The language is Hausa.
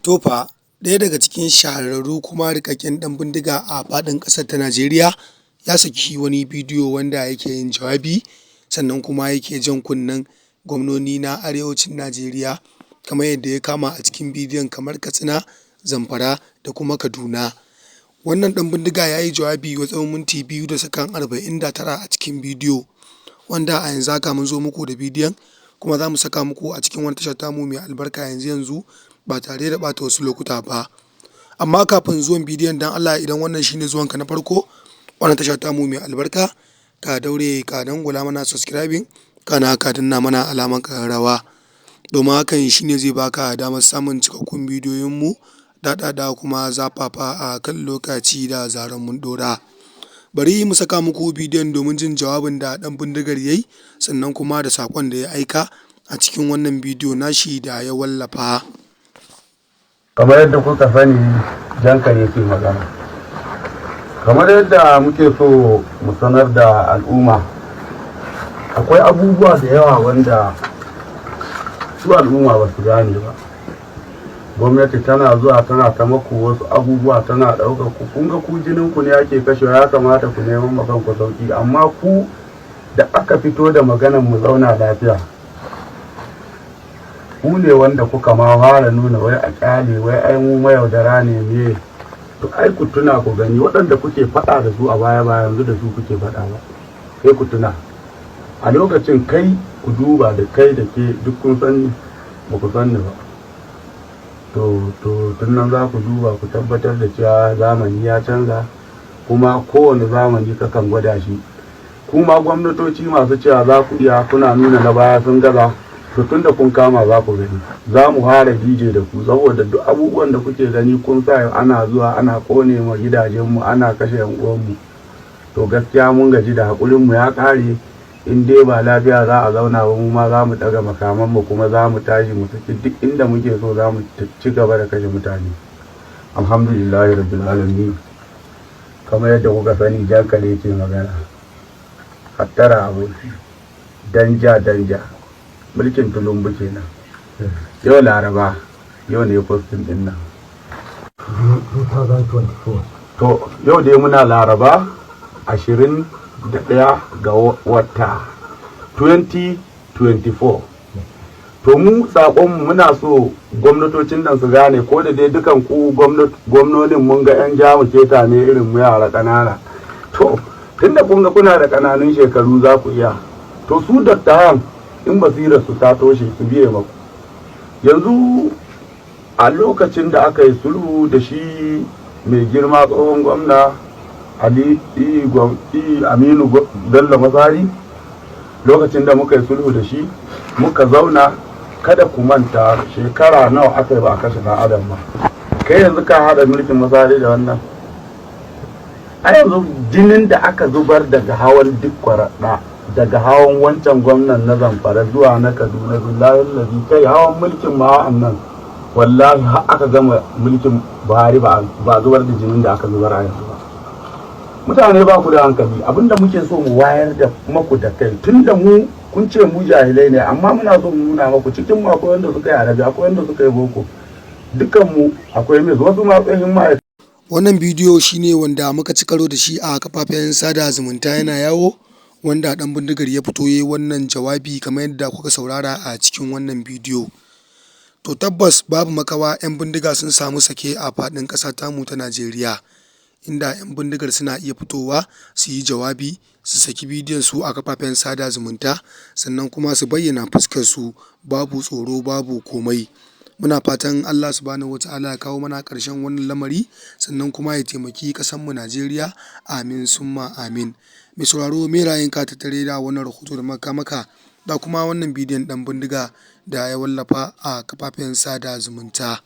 To fa, ɗaya daga cikin shahararru kuma riƙaƙƙen ɗan bindiga a faɗin ƙasar ta Najeriya ya saki wani bidiyo wanda yake yin jawabi, sannan kuma yake jan kunnen gwamnoni na arewacin Najeriya kamar yadda ya kama a cikin bidiyon, kamar Katsina, Zamfara da kuma Kaduna. Wannan ɗan bindiga ya yi jawabi wa tsawon minti 2 da sakan 49 a cikin bidiyo, wanda a yanzu haka mun zo muku da bidiyon, kuma za mu saka muku a cikin wani tashar tamu mai albarka yanzu yanzu ba tare da ɓata wasu lokuta ba. Amma kafin zuwan bidiyon, don Allah idan wannan shine zuwanka na farko wannan tasha tamu mai albarka, ka daure ka dangwala mana subscribing, kana ka danna mana alamar ƙararrawa, domin hakan shine zai baka damar samun cikakkun bidiyoyinmu daɗaɗa kuma zafafa a kan lokaci da zarar mun ɗora. Bari mu saka muku bidiyon domin jin jawabin da ɗan bindigar ya yi, sannan kuma da saƙon da ya aika a cikin wannan bidiyo nashi da ya wallafa. Kamar yadda kuka sani, Jankare ke magana. Kamar yadda muke so mu sanar da al'umma, akwai abubuwa da yawa wanda su al'umma ba su gane ba. Gwamnati tana zuwa tana ta maku wasu abubuwa, tana ɗaukar ku. Kun ga ku jinin ku ne ake kashewa, ya kamata ku neman ma kanku sauki. Amma ku da aka fito da maganar mu zauna lafiya, ku ne wanda kuka ma fara nuna wai a kyale, wai ai mu mayaudara ne. Me to, ai ku tuna ku gani, waɗanda kuke faɗa da su a baya ba yanzu da su kuke faɗa ba. Sai ku tuna a lokacin, kai ku duba da kai da ke duk kun sani ba ku sanni ba. To tun nan za ku duba ku tabbatar da cewa zamani ya canza, kuma kowane zamani kakan gwada shi. Kuma gwamnatoci masu cewa za ku iya, kuna nuna na baya sun gaza, to tun da kun kama za ku gani za mu fara DJ da ku, saboda duk abubuwan da kuke gani kun sa ana zuwa ana kone ma gidajenmu, ana kashe yan uwanmu. To gaskiya mun gaji da hakurin mu ya kare. In dai ba lafiya za a zauna ba, mu ma za mu daga makaman mu, kuma za mu tashi mu saki duk inda muke so, za mu ci gaba da kashe mutane. Alhamdulillahi rabbil alamin. Kamar yadda kuka sani, Jankare ce magana. Hattara aboki, danja danja, mulkin Tulumbu kenan. Yau Laraba, yau ne posting din nan. 2024. To yau dai muna Laraba, 21 ga wata 2024. To mu saƙonmu, muna so gwamnatocin nan su gane, ko da dai dukan ku gwamnonin mun ga 'yan jamu keta ne irin mu yara ƙanana. To tunda kun ga kuna da ƙananun shekaru za ku iya, to su dattawan in basirar su ta toshe su biye maku. Yanzu a lokacin da aka yi sulhu da shi mai girma tsohon gwamna Ali Aminu Bello Masari, lokacin da muka yi sulhu da shi muka zauna, kada ku manta shekara nawa aka yi ba a kashe ɗan adam ba. Kai yanzu ka haɗa mulkin Masari da wannan. A yanzu jinin da aka zubar daga hawan duk kwaraɗa, daga hawan wancan gwamnan na Zamfara zuwa na Kaduna, billahi lazi, kai hawan mulkin ma nan, wallahi har aka gama mulkin Buhari ba zubar da jinin da aka zubar a yanzu ba. Mutane ba ku da hankali. Abinda muke so mu wayar da maku da kai, tunda mu kun ce mu jahilai ne, amma muna so mu nuna maku cikin mu akwai wanda suka yi Arabi, akwai wanda suka yi boko, dukkan mu akwai mai wasu ma tsohin ma'aikata. Wannan bidiyo shine wanda muka ci karo da shi a kafafen sada zumunta yana yawo, wanda ɗan bindigar ya fito ya yi wannan jawabi kamar yadda kuka saurara a cikin wannan bidiyo. To tabbas babu makawa 'yan bindiga sun samu sake a faɗin ƙasa tamu ta Najeriya, inda 'yan bindigar suna iya fitowa su yi jawabi, su saki bidiyon su a kafafen sada zumunta, sannan kuma su bayyana fuskar su, babu tsoro babu komai. Muna fatan Allah Subhanahu wa Ta'ala ya kawo mana ƙarshen wannan lamari, sannan kuma ya taimaki ƙasarmu Najeriya. Amin summa amin. Mai sauraro, me ra'ayinka tattare da wannan rahoto da muka maka da kuma wannan bidiyon ɗan bindiga da ya wallafa a kafafen sada zumunta?